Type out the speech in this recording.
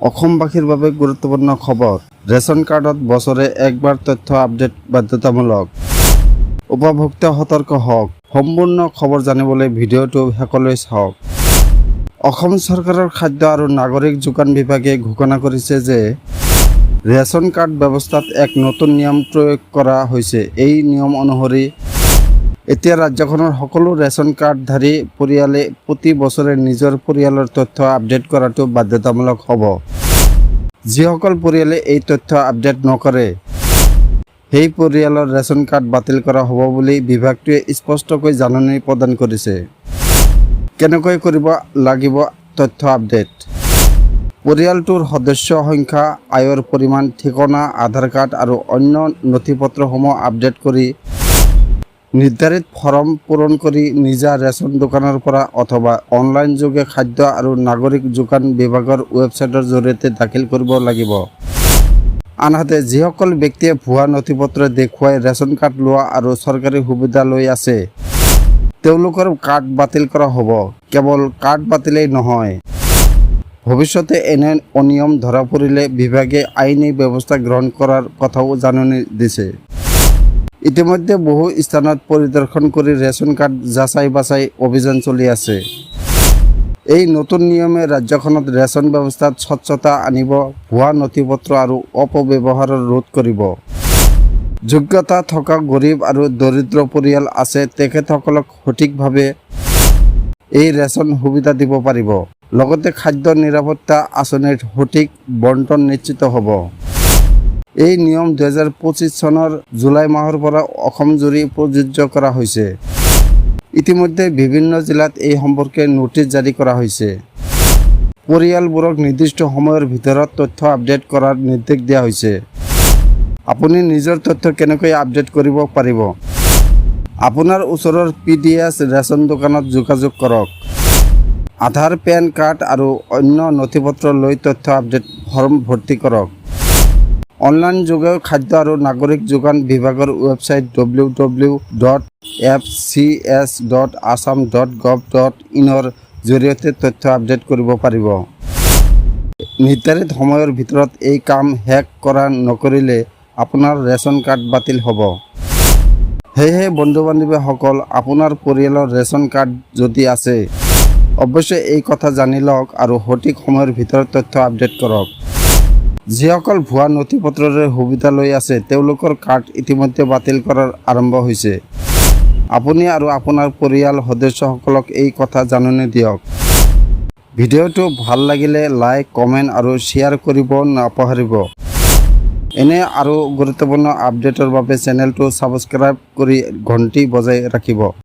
অসমবাসীৰ বাবে গুৰুত্বপূৰ্ণ খবৰ। ৰেচন কাৰ্ডত বছৰে একবাৰ তথ্য আপডেট বাধ্যতামূলক, উপভোক্তা সতৰ্ক হওক। সম্পূৰ্ণ খবৰ জানিবলৈ ভিডিঅ'টো শেষলৈ চাওক। অসম চৰকাৰৰ খাদ্য আৰু নাগৰিক যোগান বিভাগে ঘোষণা কৰিছে যে ৰেচন কাৰ্ড ব্যৱস্থাত এক নতুন নিয়ম প্ৰয়োগ কৰা হৈছে। এই নিয়ম অনুসৰি এতিয়া ৰাজ্যখনৰ সকলো ৰেচন কাৰ্ডধাৰী পৰিয়ালে প্ৰতি বছৰে নিজৰ পৰিয়ালৰ তথ্য আপডেট কৰাটো বাধ্যতামূলক হ'ব। যিসকল পৰিয়ালে এই তথ্য আপডেট নকৰে, সেই পৰিয়ালৰ ৰেচন কাৰ্ড বাতিল কৰা হ'ব বুলি বিভাগটোৱে স্পষ্টকৈ জাননী প্ৰদান কৰিছে। কেনেকৈ কৰিব লাগিব তথ্য আপডেট? পৰিয়ালটোৰ সদস্য সংখ্যা, আয়ৰ পৰিমাণ, ঠিকনা, আধাৰ কাৰ্ড আৰু অন্য নথি পত্ৰসমূহ আপডেট কৰি নিৰ্ধাৰিত ফৰ্ম পূৰণ কৰি নিজা ৰেচন দোকানৰ পৰা অথবা অনলাইন যোগে খাদ্য আৰু নাগৰিক যোগান বিভাগৰ ৱেবছাইটৰ জৰিয়তে দাখিল কৰিব লাগিব। আনহাতে, যিসকল ব্যক্তিয়ে ভুৱা নথিপত্ৰ দেখুৱাই ৰেচন কাৰ্ড লোৱা আৰু চৰকাৰী সুবিধা লৈ আছে, তেওঁলোকৰ কাৰ্ড বাতিল কৰা হ'ব। কেৱল কাৰ্ড বাতিলেই নহয়, ভৱিষ্যতে এনে অনিয়ম ধৰা পৰিলে বিভাগে আইনী ব্যৱস্থা গ্ৰহণ কৰাৰ কথাও জাননী দিছে। ইতিমধ্যে বহু স্থানত পৰিদৰ্শন কৰি ৰেচন কাৰ্ড যাচাই বাছাই অভিযান চলি আছে। এই নতুন নিয়মে ৰাজ্যখনত ৰেচন ব্যৱস্থাত স্বচ্ছতা আনিব, ভুৱা নথিপত্ৰ আৰু অপব্যৱহাৰৰ ৰোধ কৰিব। যোগ্যতা থকা গৰীব আৰু দৰিদ্ৰ পৰিয়াল আছে, তেখেতসকলক সঠিকভাৱে এই ৰেচন সুবিধা দিব পাৰিব। লগতে খাদ্য নিৰাপত্তা আঁচনিৰ সঠিক বণ্টন নিশ্চিত হ'ব। এই নিয়ম 2025 চনৰ জুলাই মাহৰ পৰা অসমজুৰি প্ৰযোজ্য কৰা হৈছে। ইতিমধ্যে বিভিন্ন জিলাত এই সম্পৰ্কে নটিচ জাৰি কৰা হৈছে। পৰিয়ালবোৰক নিৰ্দিষ্ট সময়ৰ ভিতৰত তথ্য আপডেট কৰাৰ নিৰ্দেশ দিয়া হৈছে। আপুনি নিজৰ তথ্য কেনেকৈ আপডেট কৰিব পাৰিব? আপোনাৰ ওচৰৰ পিডিএছ ৰেচন দোকানত যোগাযোগ কৰক। আধাৰ, পেন কাৰ্ড আৰু অন্য নথিপত্ৰ লৈ তথ্য আপডেট ফৰ্ম ভৰ্তি কৰক। অনলাইন যোগেও খাদ্য আৰু নাগৰিক যোগান বিভাগৰ ৱেবছাইট www.fcs.assam.gov.inৰ জৰিয়তে তথ্য আপডেট কৰিব পাৰিব। নিৰ্ধাৰিত সময়ৰ ভিতৰত এই কাম শেষ কৰা নকৰিলে আপোনাৰ ৰেচন কাৰ্ড বাতিল হ'ব। সেয়েহে বন্ধু বান্ধৱীসকল, আপোনাৰ পৰিয়ালৰ ৰেচন কাৰ্ড যদি আছে, অৱশ্যে এই কথা জানি লওক আৰু সঠিক সময়ৰ ভিতৰত তথ্য আপডেট কৰক। যিসকল ভুৱা নথি পত্ৰৰে সুবিধা লৈ আছে, তেওঁলোকৰ কাৰ্ড ইতিমধ্যে বাতিল কৰাৰ আৰম্ভ হৈছে। আপুনি আৰু আপোনাৰ পৰিয়াল সদস্যসকলক এই কথা জাননী দিয়ক। ভিডিঅ'টো ভাল লাগিলে লাইক, কমেণ্ট আৰু শ্বেয়াৰ কৰিব নাপাহৰিব। এনে আৰু গুৰুত্বপূৰ্ণ আপডেটৰ বাবে চেনেলটো ছাবস্ক্ৰাইব কৰি ঘণ্টি বজাই ৰাখিব।